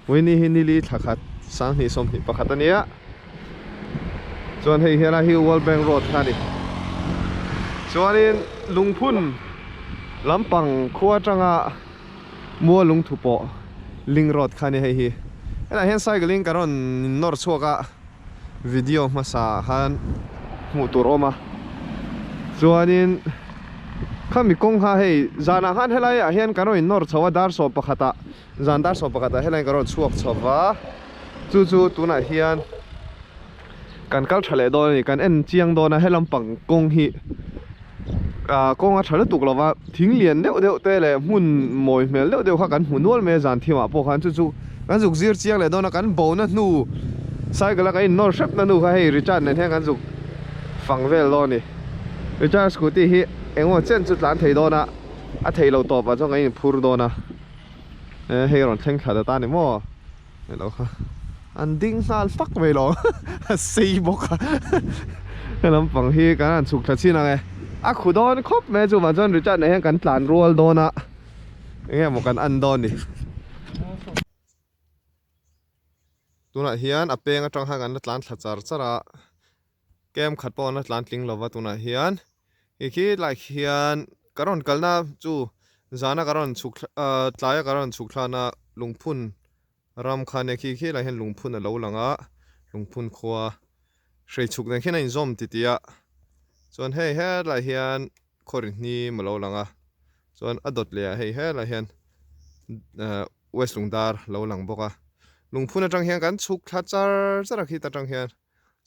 Vawiini hi nili thla khat sanghnih sawmhnih pakhat a nia chuan hei helai hi World Bank Road kha a ni chuanin lungphun lampang khua atanga mual lungthu pawh link road kha a ni hei hi hetah hian cycle in ka rawn nawr chhuak a video hmasa ah khan hmuh tur a awm a chuanin khami kawng kha hei zanah khan helai ah hian kan rawn innawr chho a dar sawm pakhat ah. Zan dar sawm pakhatah helaiin ka rawn chhuak chho va, chu chu tunah hian kan kal tha leh dawn a ni, kan en chiang dawn a, helam pang kawng hi ah kawng a tha lutuk lo va, thing lian deuh deuh te leh hmun mawi hmel deuh deuh kha kan hmu nual mai a zan thimah pawh khan chu chu kan zuk zir chiang leh dawn a, kan bona hnu cycle a kan innawr hrep na hnu kha hei Richard nen hian kan zuk fang vel dawn a ni, Richard scooty hi engemaw chen chu tlan thei dawn a, a theih loh tawpah chuan kan inphur dawn a. E hei rawn thleng thla ta ta ni maw elo kha an ding nghal fak mai lo a sei bawk a he lampang hi kan han chhuk thla chin ang e a khu dawn khawp mai a chuvang chuan Richard nen hian kan tlan rual dawn a enge maw kan an dawn ni tunah hian a peng atang khan kan la tlan thla char char a kem khat pawh an la tlan tling lova tunah hian. Hei khi tlai khian ka rawn kalna chu zana ka rawn chhuk ahh tlaia ka rawn chhuk thlana lungphun ram kha nia khi khi lai hian lungphun a lo lang a lungphun khua hrei chhuk nen khian a inzawm ti tih a chuan hei helai hian khawri hnim a lo lang a chuan a dawt leh ah hei helai hian ahh west lungdar a lo lang bawk a lungphun atang hian kan chhuk thla char char a khit atang hian.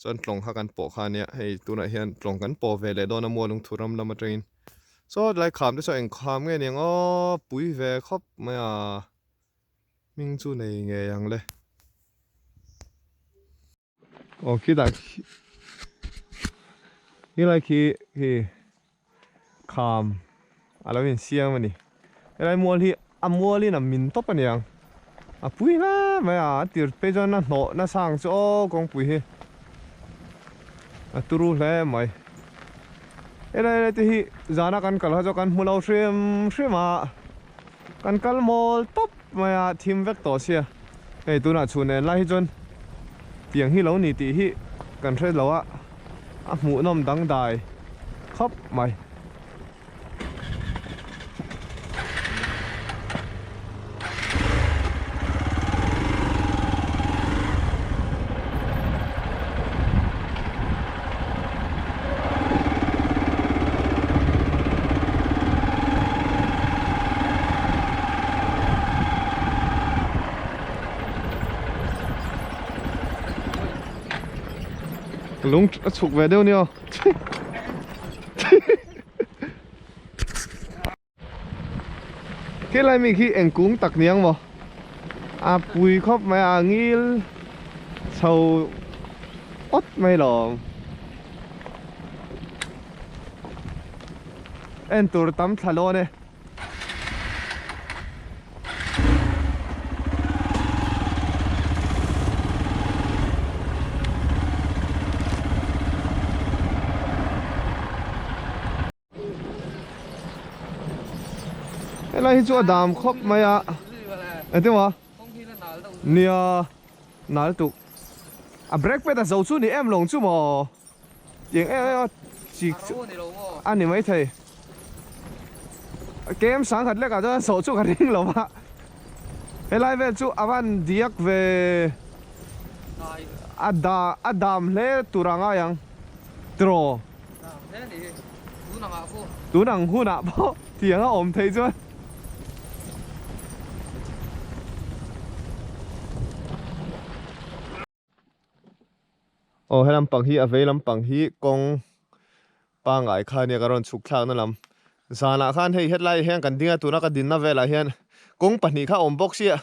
Chuan tlawng kha kan pawh kha ania, hei tunah hian tlawng kan pawh ve leh dawn a mual lungthu ram lam atangin. Saw tlai kham te saw eng kham nge niang aw pui ve khawp mai a, hming chu nei ngei ang le. Aw khitah khilai khi khi kham a lo insiam a ni helai mual hi a mualin a min tawp a niang a pui hle mai a a tir phei chuan a hnawh nasa ang chu aw kawngpui hi a turu hle mai helai helai te hi zana kan kal kha chu kan hmu lo hrim hrim a kan kal mawl tawp mai a thim vek tawh sia hei tunah chhun en lai hi chuan tiang hi lo ni tih hi kan hre lo a. A hmuhnawm dangdai khawp mai. Lung a chhuk ve deuh nia Khi lai mi khi eng kung tak niang maw A pui khawp mai a ngil chho awt mai lawm En tur tam thla lawn e. Helai hi chu a dam khawp mai a engtin maw nia nal tuk a brake pad a zo chu ni em lawng chu maw. Tiang em em a chik chu a ni maithei. Kem sangkhat lekah chuan sawh chu ka ring lo va. Helai vel chu a van diak ve a da a dam hle tur a ngai ang tiraw. Tun ang hunah pawh tiang a awm thei chuan. Aw he lampang hi a vei lampang hi kawng pangai kha ania ka rawn chhuk thlakna lam zanah khan hei hetlai ah hian kan ding a tuna ka dinna velah hian kawng pahnih kha a awm bawk sia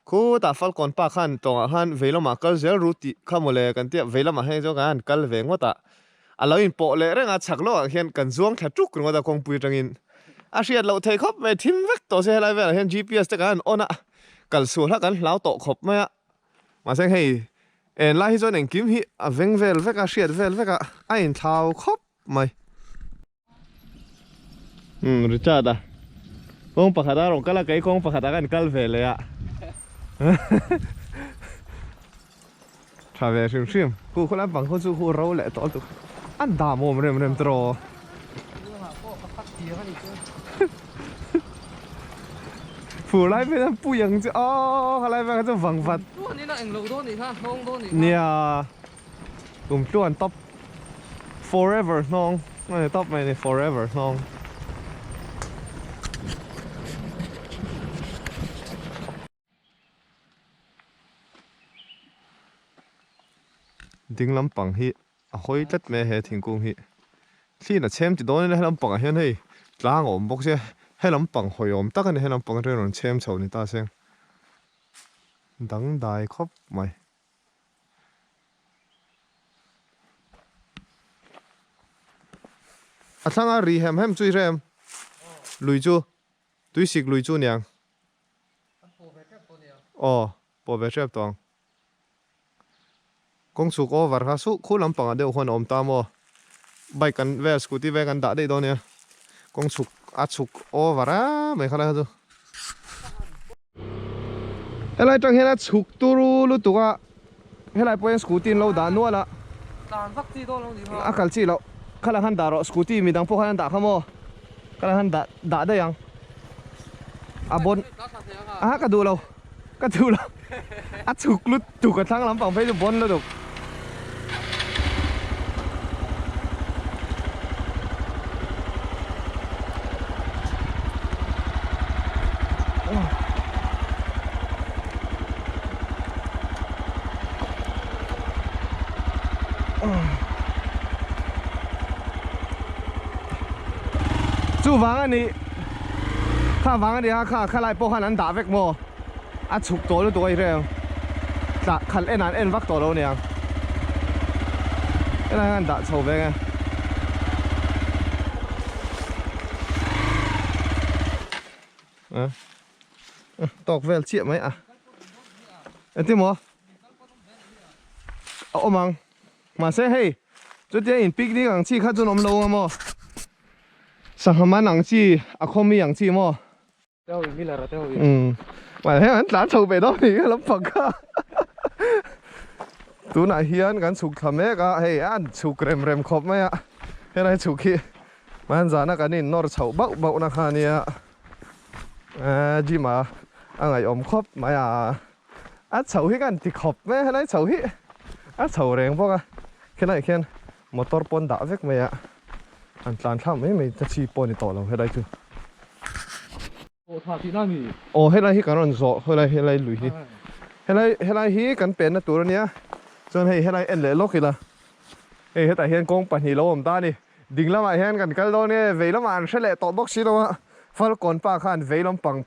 khutah falkawn pa khan tawngah khan vei lamah kal zel ru tih kha mawle kan tia vei lamah hian chuan kan han kal ve ngawt a a lo inpawh leh reng a chhak lawkah khian kan zuang thla tuk ringawt a kawngpui atangin a hriat loh thei khawp mai thim vek tawh se helai velah hian GPS te kan han on a kalsual kha kan hlau tawh khawp mai a. Mahse hei en lai hi chuan engkim hi a veng vel vek a, hriat vel vek a, a inthlau khawp mai. Umm Richard a kawng pakhat a rawn kal a, kei kawng pakhat ah khan kal ve leh a. Tha ve hrim hrim. Khu khu lampang khu chu khu ro leh tawh lutuk. An dam awm rem rem tawh. Fur lai phei an pui ang chu aw kha lai vel kha chu vang vat. Nia kum tluan top forever hnawng a ni top mai a ni forever hnawng. Ding lampang hi a hawi tlat mai a he thingkung hi. Thliin a chhem ti dawn ila he lampangah hian hei tlang a awm bawk sia he lampang hawi awm tak a ni he lampang atangin rawn chhem chho ni ta seng dangdai khawp mai. A thlanga ri hem hem chu i hre em? Lui chu tuisik lui chu aniang. Aw pawh ve hrep tawh ang. Kawng chhuk over kha suh khu lampangah deuh huan a awm ta maw? Bike kan vel scooty vel kan dah daih dawn nia. Kawng chhuk a chhuk over a mai kha lai kha chu. Helai tang hian a chhuk turu lutuk a, helai pawh hian scooty an lo dah nual a. Tlan vak chi dawn lo ni kha. A kal chi loh. Khalah khan dah rawh scooty midang pawh khan an dah kha maw? Khalah khan dah dah daih ang. A bon a ka duh lo ka duh lo a chhuk lutuk a thlang lampang phei chu bon lutuk. Chuvang a ni kha vang a ni a kha khalai pawh khan an dah vek maw a chhuk tawh lutuk a i hreng tlah khalh en an en vak tawh lo aniang helai hian an dah chho vek e. Tawk vel chiah mai a engtin maw a awm ang mahse hei chutia in picnic ang chi kha chuan awm lo ang maw sangha man ang chi a khawmi ang chi maw umm heng an tlan chho ve dawn ni ka lampang kha tunah hian kan chhuk thla mek a hei an chhuk rem rem khawp mai a helai chhuk hi hmanzana kan in nawr chhoh bauh bauh na kha ania. Ehh gym a a ngaihawm khawp mai a a chho hi kan ti khawp mai a helai chho hi a chho reng bawk a khilaiah khian motor pawn dah vek mai a an tlan thlak mai mai ta chi pawh a ni tawh lo helai chu. Aw helai hi kan rawn zawh helai helai lui hi helai helai hi kan penna tur ania chuan hei helai en leh lawk ila hei hetah hian kawng pahnih lo awm ta a ni. Ding lamah hian kan kal dawn nge, vei lamah an hre leh tawh bawk si lo a, Falkawn pa khan vei lampang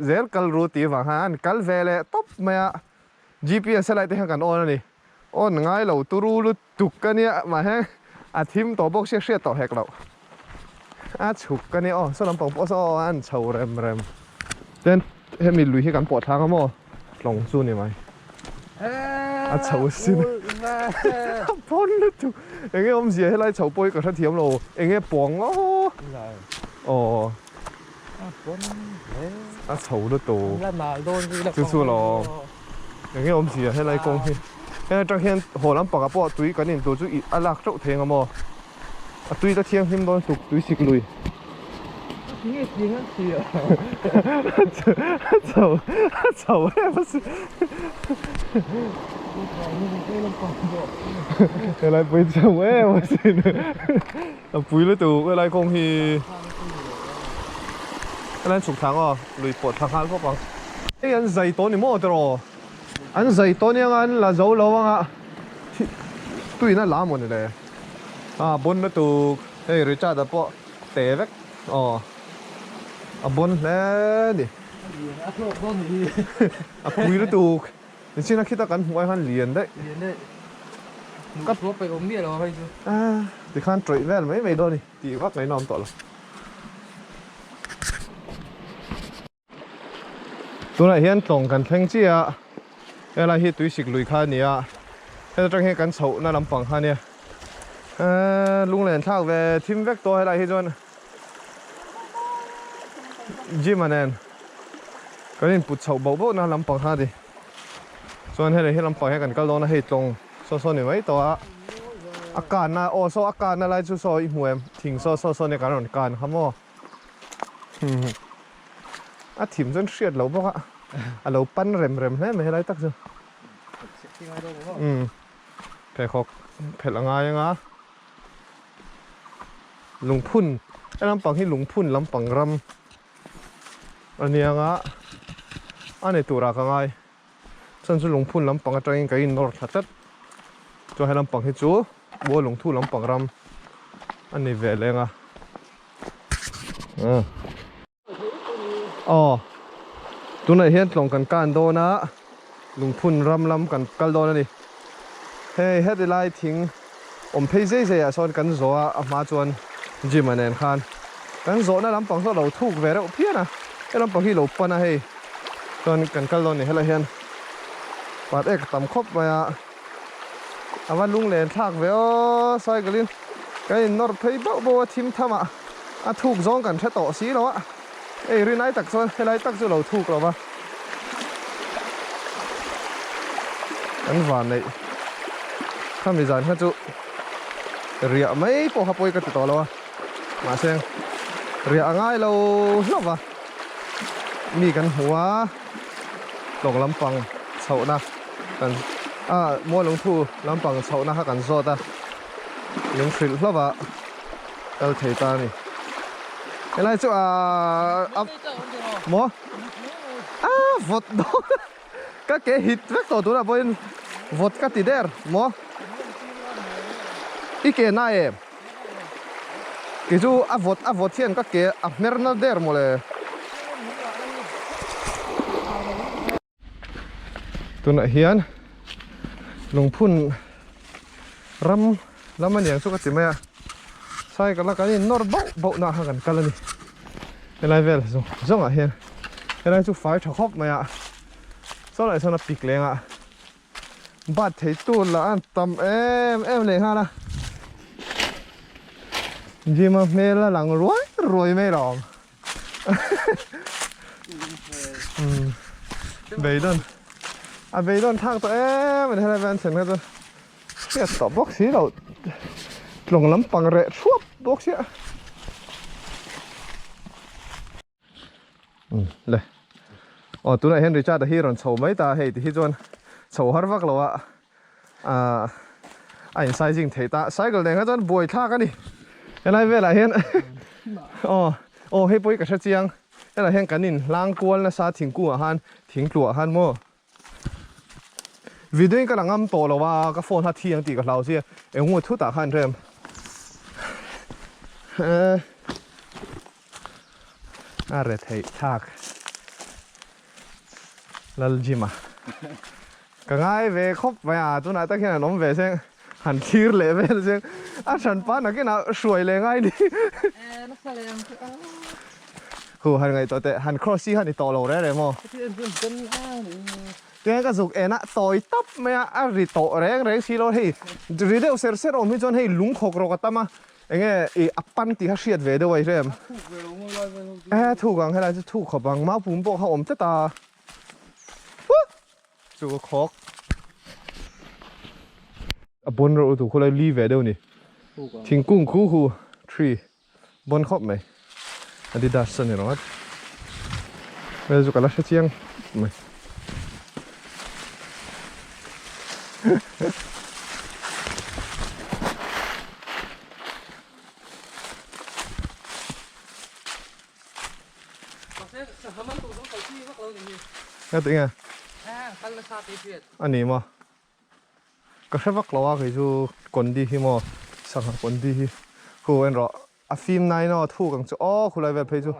zel kal ru tih vang khan an kal ve leh tawp mai a, GPS helai te hian kan on a ni, on ngai lo turu lutuk ka nia mahse a thim tawh bawk sia hriat tawh hek loh a chhuk ka nia aw saw lampang pawh saw an chho rem rem ten hemi lui hi kan pawh thlang a maw. Tlawng chu ni mai. A chho sin. A pawn lutuk. Enge awmzia helai chho pawh hi ka hrethiam lo. Enge pawng aw. Aw. A chho lutuk. Chu chu lo. Enge awmzia helai kawng hi. Heng atang hian haw lampangah pawh tui kan in tur chu a lak teuh thei ang a maw. A tui ta thianghlim dawn tuk tui sik lui. A chho a chho em a si. Helai pui chho em a si. A pui lutuk helai kawng hi. Helai chhuk thlang aw lui pawh thla nghal bawk ang. Hei an zai tawh ni maw tiraw? An zai tawh nia an la zo lo anga tuin a la maw ni le. A bon lutuk hei Richard a pawh te vek aw a bon hle ni a hlawk dawn ni hi a pui lutuk nichina khita kan hmuh ai khan lian daih lian daih ka hmuh peih awm miah lo a hei chu tikhan tawih vel mai mai dawn ni tih vak ngaihna awm tawh lo. Tunah hian tlawng kan thleng chiah a, helai hi tuisik lui kha a ni a, heta tang hian kan chhohna lampang kha a nia, eee lunglen thlak ve thim vek tawh helai hi chuan gym a nen kan input chhoh bauh bauhna lampang kha a ni. Chuan hei he lampang hian kan kal dawn a hei tlawng saw saw ni mai tawh a a kanna aw saw a kanna lai chu saw i hmu em thing saw saw saw nia kan rawn kan kha maw a thim chuan hriat loh bawk a a lo pan rem rem hle mai helai tak chu umm pheikhawk phelh a ngai anga lungphun he lampang hi lungphun lampang ram a nianga a ni turah ka ngai. Chuan chu lungphun lampang atangin ka innawr thla tlat. Chuan he lampang hi chu Bual lungthu lampang ram a ni ve leng a. Aw tunah hian tlawng kan kan dawn a, lungphun ram lam kan kal dawn a ni. Hei heti lai thing awm phei zei zei ah sawn kan zawh a, a hma chuan gym a nen khan kan zawhna lampang saw lo thuk ve reuh phian a, he lampang hi lo pan a hei chuan kan kal dawn a ni helai hian pat ek tam khawp mai a, a va lunglen thlak ve aw cycle in kan in nawr phei bauh bauh a thim tham ah a thuk zawng kan hre tawh si lo a, hei rinai tak chuan helai tak chu lo thuk lo va. Kan van neih khami zan kha chu riah mai pawh kha pawi ka ti tawh lo a mahse riah a ngai lo hlauh va mi kan hmu a tlawng lampang chhohna kan a mualungthu lampang chhohna kha kan zawt a min hrilh hlauh a kal thei ta a ni helai chu aaa maw. A vawt dawn ka ke hit vek tawh tunah pawhin vawt ka ti der maw i ke na em kei chu a vawt a vawt hian ka ke a hmer na der mawle. Tunah hian lungphun ram lam a niang chu ka ti mai a cycle a kan in nawr bauh bauh na kha kan kal a ni helai vel zawng zawng ah hian helai chu fai tha khawp mai a saw lai sawn a pik leng a bat thei tur lah a tam em em leh nghal a gym a hmel a lang ruai ruai mai lo. Beidawn a beidawn thlak tawh em ani helai vel an thlen kha chuan hriat tawh bawk si lo tlawng lampang reh thuap bawk sia umm le aw tunah hian Richard a hi rawn chho mai ta hei ti hi chuan chho har vak lo a ahh a in sizing thei ta cycle nen kha chuan buai thlak a ni helai velah hian aw aw hei pawh hi ka hre chiang helai hian kan in hlang kual nasa thingkung ah khan thingtluah khan maw video in ka la ngam tawh lo a ka phone kha thi ang tih ka hlau sia eng nge thutah khan rem eh a re theih thlak Laljima ka ngai ve khawp mai a tunah tak hian an awm ve seng han thlir leh vel seng a hranpa nakinah hruai leh ngai ni hu han ngaihtuah teh han cross hi han i tawh lo reng reng maw tiang ka zuk en a tawi tap mai a a ri tawh reng reng si lo hei ri deuh ser ser awm hi chuan hei lung khawk rawk a tam a Enge i a pan tih kha hriat ve deuh a i hrem. E thuk ang helai chu thuk khawp ang mau pum pawh kha awm tlat a. Huh! Chu ka khawk. A bon reuh lutuk khulai li ve deuh ni. Thingkung khu khu tree bon khawp mai. Adidas a ni rawh. Hmel chu ka la hre chiang mai. Nga ti nge? A ni maw? Ka hre vak lo a kei chu kondi hi maw sangha kondi hi hu en rawh. A fim nai naw thuk ang chu aw khulai vel phei chu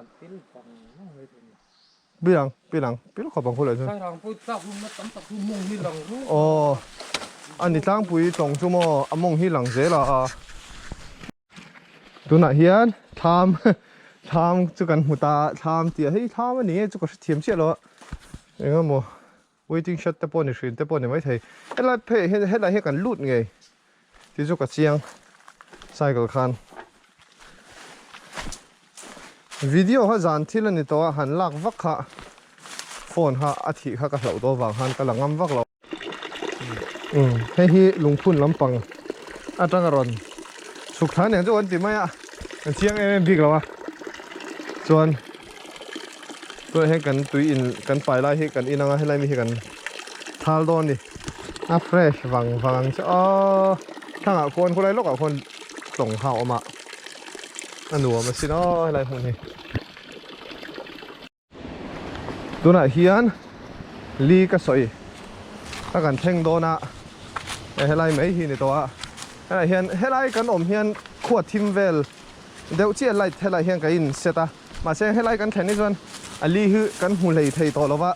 Bilang bilang pil khawp ang khulai chu Aw a ni tlangpui tlawng chu maw a mawng hi lang zel a Tunah hian thlam thlam chu kan hmu ta thlam tih ah hei thlam a ni nge chu ka hrethiam chiah lo a engemaw waiting shed te pawh ni hrin te pawh ni maithei helai phei ah hian helai hian kan lut ngei tih chu ka chiang cycle khan video kha zan thil a ni tawh a han lak vak kha phone kha a thih kha ka hlauh tawh avang khan ka la ngam vak lo. Umm hei hi lungphun lampang atanga rawn chhuk thla nen chu kan ti mai a kan chiang em em bik lo a chuan tunah hian kan tui in kan pai lai hi kan in anga helai mi hi kan thal dawn a ni a fresh vang vang ang chu aw thlangah khuan khulai lawkah khuan tlawng kha a awm a a nuam asin aw helai hmun hi. Tunah hian li ka sawi a kan thleng dawn a helai mai hi ni tawh a helai hian helai kan awm hian khua thim vel deuh chiah light helai hian ka in set a mahse helai kan thlen hi chuan a li hi kan hmu hlei thei tawh lo va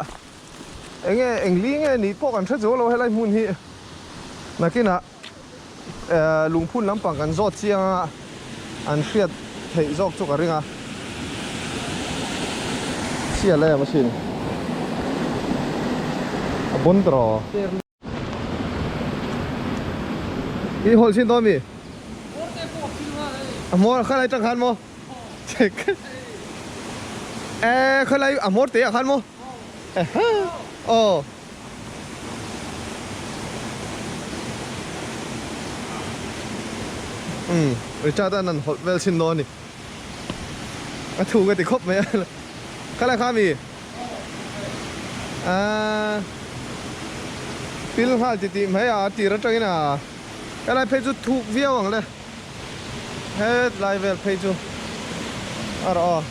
enge eng li nge nih pawh kan hre chuang lo helai hmun hi nakinah lungphun lampang kan zawt chiang a an hriat theih zawk chu ka ring a chhiat em asin a bon tawh i hawlh chin dawn mi a hmawr khalai tang khan maw e khalai a hmawr te ah khan maw aw. Umm Richard an an hawlh vel chhin dawn a ni a thu ka ti khawp mai a khalai kha mi aaa pil nghal ti tih mai a tir atangin a helai phei chu thuk viau ang le hetlai vel phei chu a rawh aw.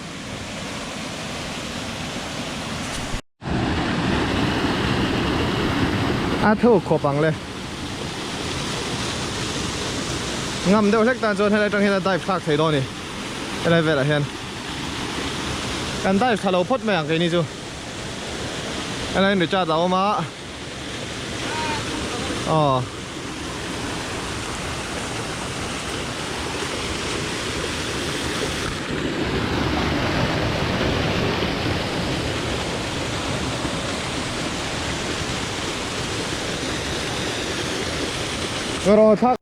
A tho khawp ang le. Ngam deuh hlek tan chuan helai atang hian a dive thlak thei dawn a ni. Helai velah hian kan dive thla lo phawt mai ang keini chu. Helai in Richard a awm a. Aw. Rawh thlak.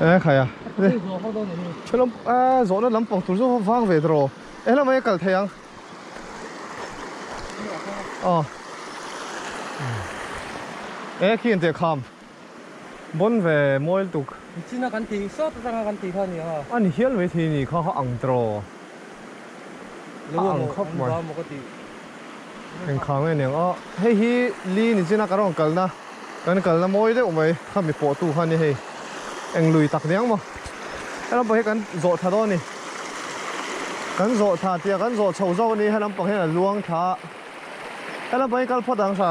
E khai a Thelawm a zawhna lampang tur chu vang ve tawh e lamah hi a kal thei ang aw e khi engtiah kham bawn ve mawi lutuk China kan tih sawt atanga kan tih kha a ni ang a a ni hial mai thei a ni kha kha ang tawh a ang khawp mai. Engkhang nge niang aw hei hi li ni china ka rawn kalna kan kalna mawi deuh mai kha mi pawh tu kha ni hei eng lui tak niang maw helam pang hi kan zawh thla dawn a ni kan zawh thla tia kan zawh chho zawk a ni helam pang hian a luang thla a helam pang hi kal phawt ang tha.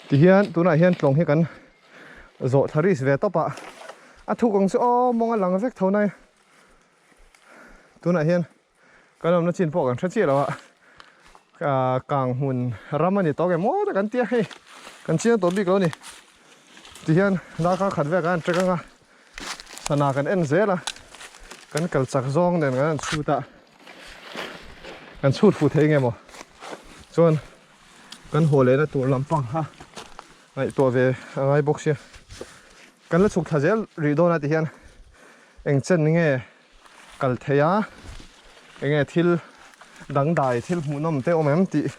Tihian tunah hian tlawng hi kan zawh thla ris ve tawp a, a thuk ang chu aw mawng a lang vek tho nai tunah hian kan awmna chin pawh kan hre chiah lo a ah kang hmun ram a ni tawk em aw te kan tia hei kan chiang tawh bik lo a ni tihian darkar khat vel kan han trek ang a. Sana kan en zel a, kan kal chak zawng nen kan han chhut a, kan chhut fuh thei nge maw chuan kan haw lehna tur lampang kha ngaihtuah ve a ngai bawk sia. Kan la chhuk thla zel rih dawn a ti hian eng chen nge kal thei a, eng nge thil dangdai thil hmuhnawm te awm em tih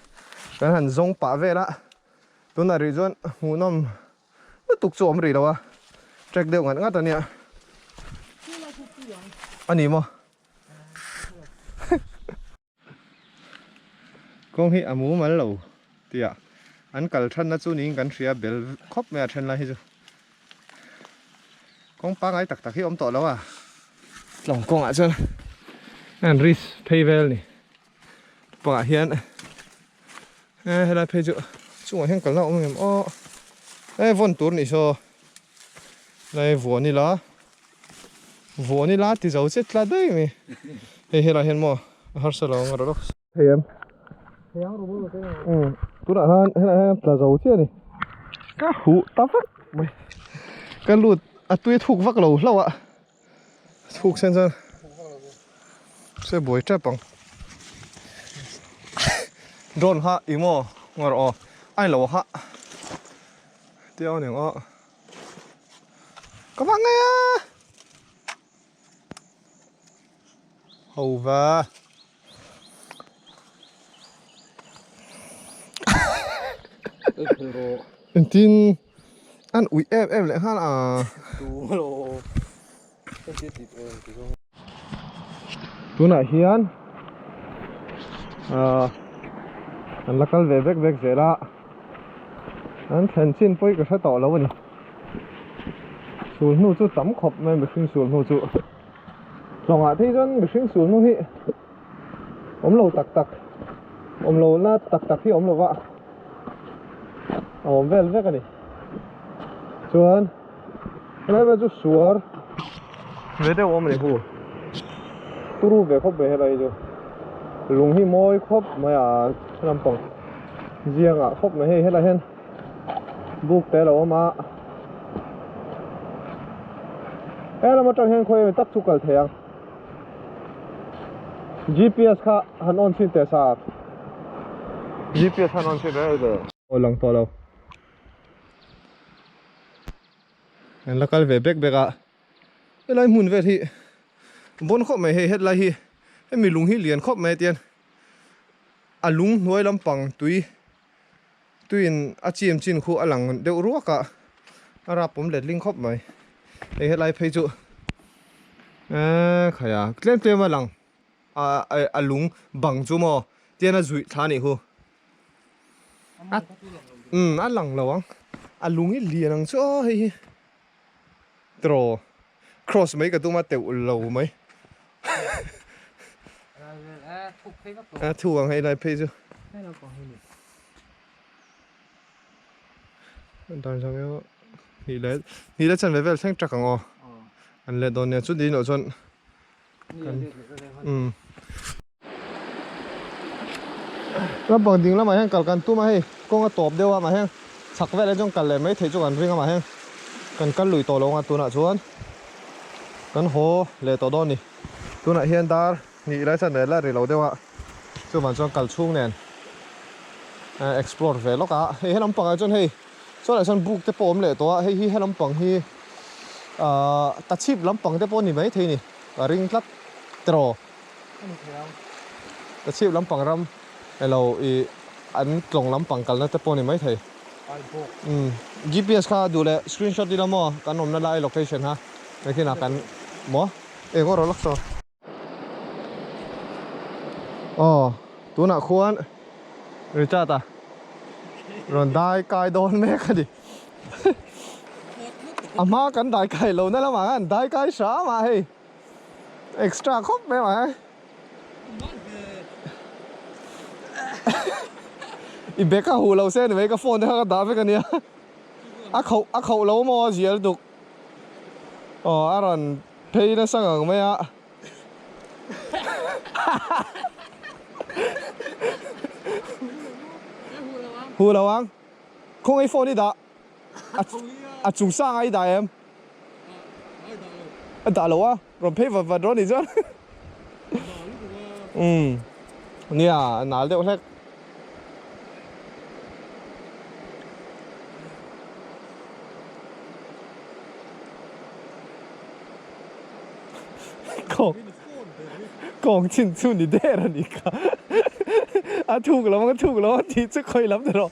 kan han zawng pah vel a, tunah rih chuan hmuhnawm lutuk chu awm rih lo a, track deuh ngat ngat a nia. A ni maw? Kawng hi a mumal lo tih ah an kal thanna chu niin kan hria bel khawp mai a then lai hi chu kawng pangai tak tak hi awm tawh lo a tlawng kawngah chuan an risk phei vel ni pangah hian e helai phei chu chungah hian kalna awm em aw e vawn tur nih saw lai vuan ila Vuan ila ti zo che tla daih mai. Hei helai hian maw a harsa lo ang a rawh Thei em? Thei ang rawh te. Um tunah khan helai hian tla zo chiah a ni. Ka huh ta vak mai. Ka lut a tui thuk vak lo hlauh a. Thuk sen chuan se buai tep ang. Drone kha ih maw ngaw rawh aw a ni lo ha. Tiang a ni ang aw. Ka vang ngei a! Ho va. Engtin an ui em em leh nghal a. Tunah hian ahh an la kal ve vek vek zel a an thlen chin pawh hi ka hre tawh lo a ni sul hnu chu tam khawp mai mihring sul hnu chu tlawngah phei chuan mihring sul hnu hi awm lo tak tak awm lo na tak tak hi awm lo va a awm vel vek a ni chuan. Helai vel chu suar ve deuh awm a ni hu turu ve khawp mai helai hi chu lung hi mawi khawp mai a lampang ziang ah khawp mai hei helai hian buk te a lo awm a helam atang hian khawi emaw tak chu kal thei ang gps kha han on chhin teh sa gps han on chhin reng reng aw lang tawh lo. An la kal ve bek bek a helai hmun vel hi bawn khawp mai hei hetlai hi hemi lung hi lian khawp mai a tian a lung hnuai lampang tui tuiin a chim chin khu a lang deuh ruak a a rap awm letling khawp mai hei helai phei chu eee khaia tlem tlem a lang a a lung bang chu maw tian a zuih thla a nih hu. A umm a lang lo ang a lung hi lian ang chu aw hei hi tiraw cross mai ka tum a teuh lo mai a thuk ang hei lai phei chu hnih leh chanve vel thleng tak ang aw an let dawn nia chu ni loh chuan Lampang ding lamah hian kal kan tum a hei kawng a tawp deuh a mah hian chhak velah chuan kal leh mai theih chu kan ring a mah hian kan kal lui tawh lo ang a tunah chuan kan haw leh tawh dawn a ni tunah hian dar hnih lai chuan la ri lo deuh a chuvang chuan kal chhung nen explore ve lawk a hei he lampangah chuan hei chuan ah chuan buk te pawh a awm leh tawh a hei hi he lampang hi ahh tachhip lampang te pawh a ni maithei a ni. Ka ring tlat tiraw. Ka chhip lampang ram elo i an tlawng lampang kalna te pawh a ni maithei. Umm GPS kha duh leh screenshot ila maw kan awmna lai location ha nakinah kan maw eng aw rawh lawk saw. Aw tunah khuan Richard a rawn dai kai dawn mek a ni. A hma kan dai kai lo na lamah khan dai kai hram a hei extra khawp mai mai i bag a huh lo se ni mai ka phone te kha ka dah vek ania a khoh a khoh lo maw a zial duk aw a rawn phei nasa ngang mai a. Huh lo ang. Khaw ngei phone i dah a chung sang ah i dah em? A dah lo a, rawn phei vat vat rawh ni chuan. Umm nia a nal deuh hlek. Kawng kawng chin chu ni der a ni kha. A thuk lo ang a thuk lo ang tih chu khawi lam ta rawh.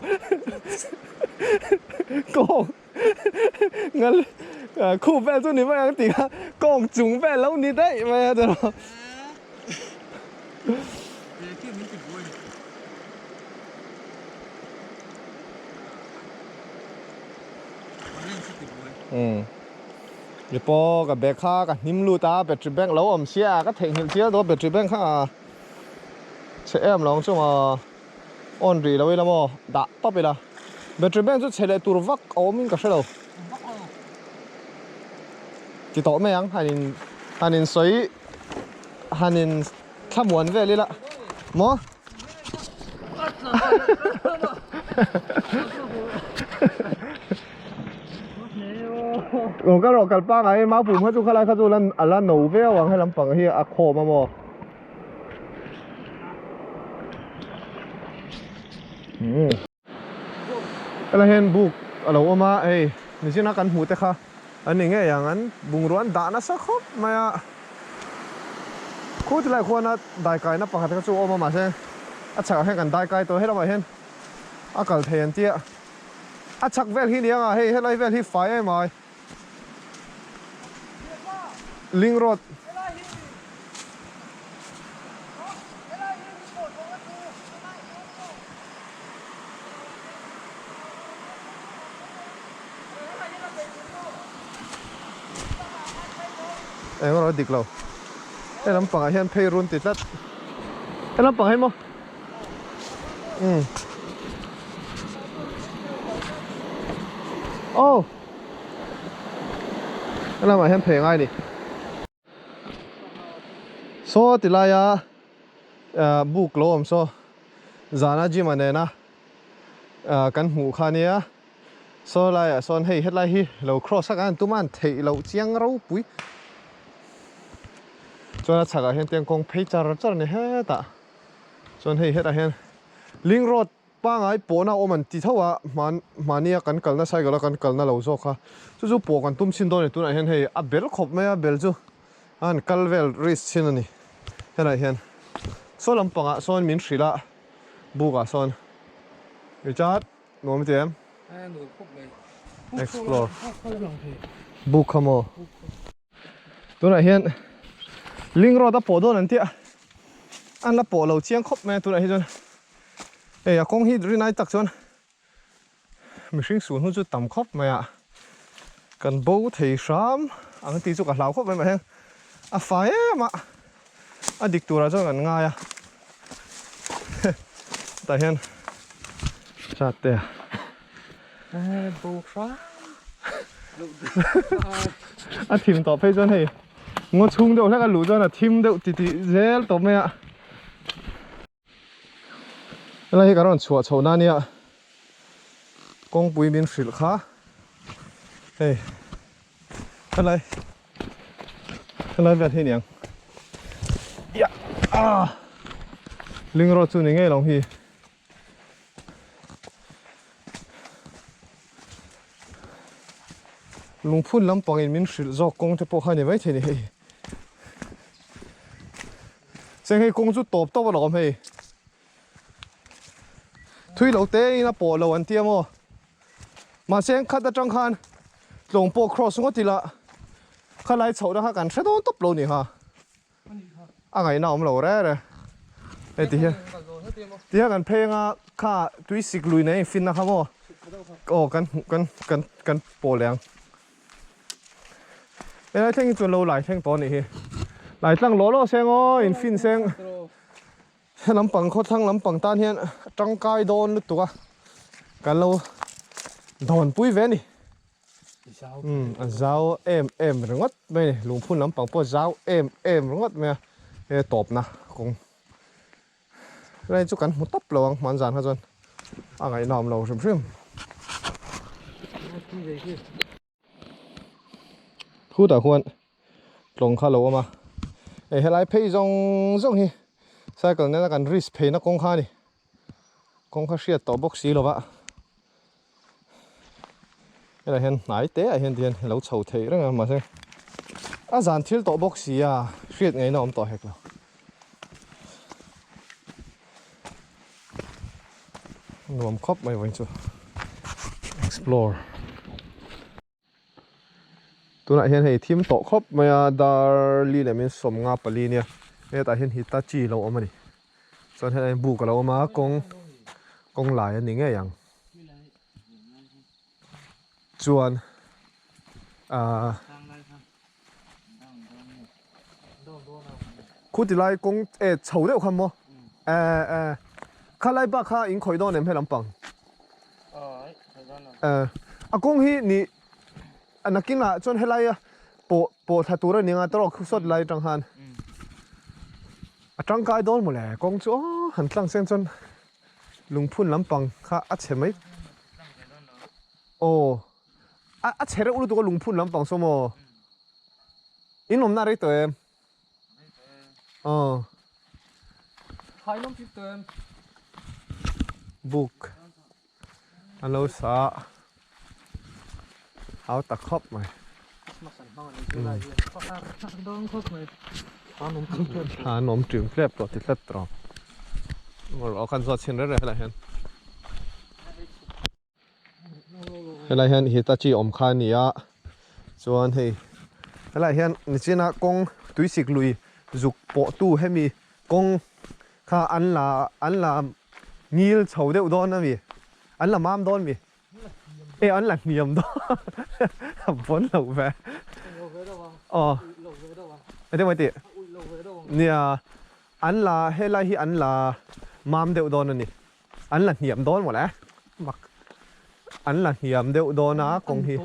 Kawng ngal khup vel chu ni mai ang tih kha kawng chung vel lo ni daih mai a tiraw. Umm ni pawh ka bag kha ka hnim lut a battery bank lo awm sia ka theihnghilh chial dawn battery bank kha chhe em lo ang chu maw. On rih lo ila maw? Dah tawp ila. Battery bank chu chhe leh tur vak a awm in ka hre lo. Ti tawh mai ang, han in han in sawi han in thlamuan vel ila maw? Rawn kal rawh kal pangai mau pum kha chu khalai kha chu a la no viau ang helam pang hi a khawm a maw? Helai hian buk a lo awm a, hei nichin a kan hmuh te kha an ni ngei ang, an bungrua an dah nasa khawp mai a, khu tilai khuana daikaina pakhat kha chu a awm a mahse a chhakah hian kan daikai tawh helamah hian a kal thei an tia, a chhak vel hi ni ang a hei helai vel hi fai em ai. Link road Eng erawh a dik lo he lampangah hian phei run ti tlat he lampang hi maw umm aw. He lamah hian phei a ngai a ni. Saw ti laia book lo awm saw zana gym a nena kan hmuh kha nia saw laiah sawn hei hetlai hi lo cross a kan tum a an theih loh chiang ropui chuan a chhakah hian tiang kawng phei char char a ni hetah chuan hei hetah hian link road Pangai pawhna awm an ti tho a, hman hmania kan kalna cycle a kan kalna lo zawk kha chu chu pawh kan tum chhin dawn a ni tunah hian hei a bel khawp mai a bel chu a han kal vel risk chhin a ni helaiah hian saw lampangah sawn min hrilh a bukah sawn Richard nuam i ti em? Explore buk kha maw tunah hian link road a pawh dawn an tia an la pawh lo chiang khawp mai a tunah hi chuan. Hei a kawng hi rinai tak chuan mihring suh hnu chu tam khawp mai a, kan bo thei hram ang tih chu ka hlau khawp mai mahse a fai em a, a dik turah chuan kan ngai a tah hian chat te a. A thim tawh phei chuan hei ngaw chhung deuh hlek a luh chuan a thim deuh titih zel tawh mai a. Helai hi kan rawn chhuah chhoh na nia kawngpui min hrilh kha hei helai helai vel hi niang ya ah ling road chu ni ngei lo hi lungphun lampang in min hrilh zawk kawng te pawh kha ni maithei ni hei. Cheng hei kawng chu tawp tawp a lawm hei. Thui lo te in a pawh lo an tia maw. Mahse an khat atang khan tlawng pawh cross ngawt ila khalai chhoh na kha kan hre dawn tawp lo ni ha. A ngaihna awm lo re re. Hei ti hian ti hian kan phei anga kha tui sik lui nei fin na kha maw. Aw kan kan kan kan pawh leh ang. Helai thleng hi chuan lo lai thleng tawh a nih hi. Lai tlang lawh lawh seng aw in fin seng he lampang khawthlang lampang tan hian tangkai dawn lutuk a kan lo dawn pui ve a ni. Umm a zau em em ringawt mai a ni lungphun lampang pawh a zau em em ringawt mai a he tawpna kawng Helai chu kan hmu tawp lo ang hman zan kha chuan a ngaihnawm lo hrim hrim. Khutah khuan Tlawng kha a lo awm a, hei helai phei zawng zawng hi cycle nena kan risk pheina kawng kha a ni, kawng kha hriat tawh bawk si lova helai hian hnai te ah hian tihian a lo chho theih reng a mahse a zan thil tawh bawk si a hriat ngaihna a awm tawh hek lo. Nuam khawp mai vawiin chu explore. Tunah hian hei thim tawh khawp mai a dar li leh min sawmnga pali nia hetah hian Hitachi lo awm a ni chuan helai hian buk a lo awm a kawng kawng lai a ni ngei ang chuan ahh khuti lai kawng e chho deuh kha maw eh eh khalai bak kha in khawih dawn em he lampang. A kawng hi ni nakinah chuan helaia pawh pawh thla tur a ni anga tawrh sawt lai atang khan a tangkai dawn mawle kawng chu aw han tlang seng chuan lungphun lampang kha a chhe mai aw a chhe reuh lutuk a lungphun lampang saw maw in awmna rei tawh em aw Buk a lo sa hau ta khawp mai. Thla an awm ṭim tlep tawh ti tlat tawh. Ngaw khan zawt chhin reng reng helaiah hian. Helai hian Hitachi awm kha a ni a chuan hei helaiah hian nichina kawng tuisik lui zuk pawh tu hemi kawng kha an la an la ngil chho deuh dawn a mi an la mam dawn mi e an la hniam dawn a bawn loh ve aw eng emaw tih nia an la helai hi an la mam deuh dawn a ni. An la hniam dawn mawle mak an la hniam deuh dawn a kawng hi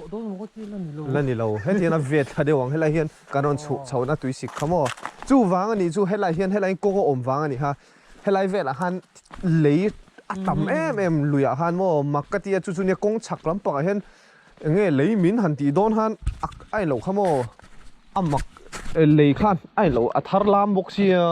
la ni lo hetiang a vet thla deuh ang helai hian kan rawn chhuh chhohna tui sik kha maw chu vang a nih chu helai hian helai kawng a awm vang a ni kha helai velah khan lei a tam em em luiah khan maw mak ka tia chu chu nia kawng chhak lampangah hian eng nge lei min han tih dawn khan a a inloh kha maw a mak lei khan a inloh a thar lam bawk sia.